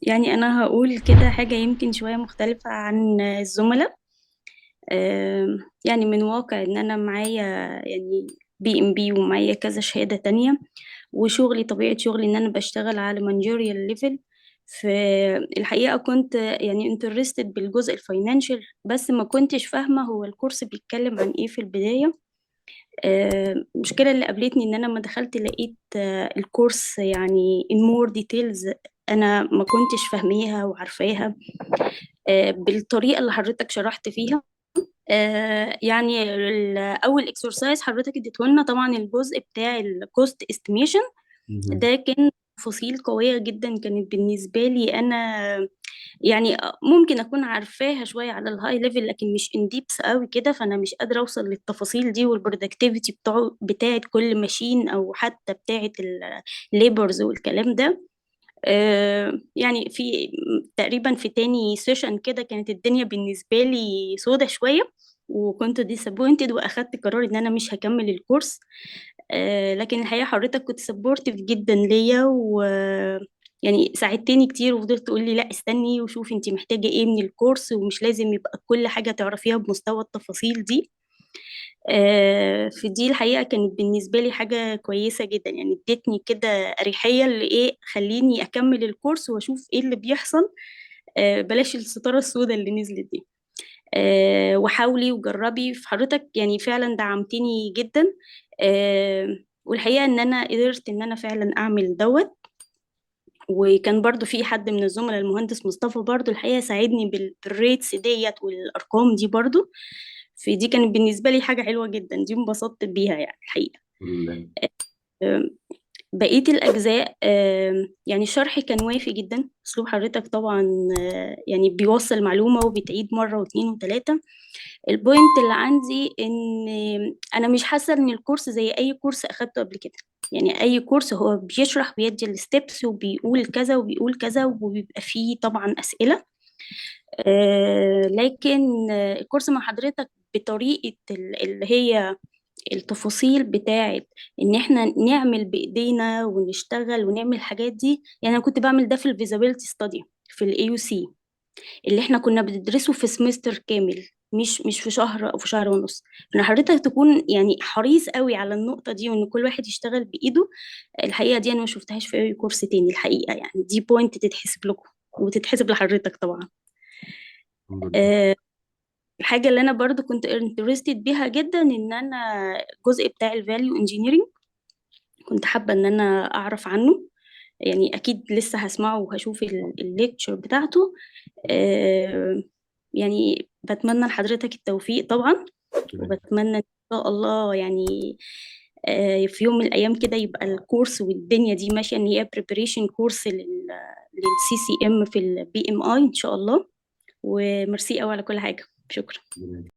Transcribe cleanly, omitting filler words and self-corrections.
يعني أنا هقول كده حاجة يمكن شوية مختلفة عن الزملاء. يعني من واقع إن أنا معايا يعني PMP ومعايا كذا شهادة تانية، وشغلي طبيعة شغلي إن أنا بشتغل على managerial level. في الحقيقة كنت يعني interested بالجزء ال financial، بس ما كنتش فاهمة هو الكورس بيتكلم عن إيه في البداية. المشكلة اللي قابلتني إن أنا لما دخلت لقيت الكورس يعني in more details أنا ما كنتش فاهميها وعارفاها بالطريقة اللي حضرتك شرحت فيها. يعني أول exercise حضرتك اديته لنا، طبعا الجزء بتاع ال cost estimation مهم. ده كان تفاصيل قوية جدا كانت بالنسبة لي أنا، يعني ممكن أكون عارفاها شوية على ال high level لكن مش in depth قوي كده، فأنا مش قادرة أوصل للتفاصيل دي وال productivity بتاعت كل machine أو حتى بتاعت ال labors والكلام ده. يعني في تقريبا في تاني session كده كانت الدنيا بالنسبة لي سودة شوية، وكنت disappointed واخدت قرار ان انا مش هكمل الكورس. لكن الحقيقة حضرتك كنت supportive جدا ليا، و يعني ساعدتني كتير وفضلت تقول لي لا استني وشوفي انت محتاجة ايه من الكورس، ومش لازم يبقى كل حاجة تعرفيها بمستوى التفاصيل دي. في دي الحقيقة كانت بالنسبة لي حاجة كويسة جدا، يعني ادتني كده أريحية اللي ايه خليني أكمل الكورس وأشوف ايه اللي بيحصل. بلاش الستارة السوداء اللي نزلت دي. وحاولي وجربي في حضرتك، يعني فعلا دعمتني جدا. والحقيقة ان انا قدرت ان انا فعلا اعمل دوت. وكان برضو في حد من الزملاء المهندس مصطفى برضو الحقيقة ساعدني بال rates ديت والأرقام دي برضو، في دي كانت بالنسبة لي حاجة حلوة جدا، دي انبسطت بيها يعني الحقيقة. الحمد لله. بقية الأجزاء، يعني الشرح كان وافي جدا، أسلوب حضرتك طبعا يعني بيوصل معلومة وبتعيد مرة واثنين وثلاثة. ال point اللي عندي إن أنا مش حاسة إن الكورس زي أي كورس أخدته قبل كده، يعني أي كورس هو بيشرح بيدي ال steps وبيقول كذا وبيقول كذا وبيبقى فيه طبعا أسئلة، لكن الكورس مع حضرتك بطريقة اللي هي التفاصيل بتاعت ان احنا نعمل بايدينا ونشتغل ونعمل الحاجات دي. يعني انا كنت بعمل ده في ال feasibility study في ال AUC اللي احنا كنا بندرسه في semester كامل، مش في شهر او في شهر ونص. فان حضرتك تكون يعني حريص قوي على النقطة دي وان كل واحد يشتغل بايده، الحقيقة دي انا ما شفتهاش في اي كورس تاني الحقيقة، يعني دي point تتحسب لكم وتتحسب لحضرتك طبعا. الحمد لله. الحاجة اللي أنا برضو كنت interested بيها جدا إن أنا الجزء بتاع ال value engineering كنت حابة إن أنا أعرف عنه، يعني أكيد لسه هسمعه وهشوف ال lecture بتاعته. يعني بتمنى لحضرتك التوفيق طبعا، وبتمنى إن شاء الله يعني في يوم من الأيام كده يبقى الكورس والدنيا دي ماشية إن هي preparation course لل CCM في ال PMI إن شاء الله. وميرسي قوي على كل حاجة، شكرا. تمام.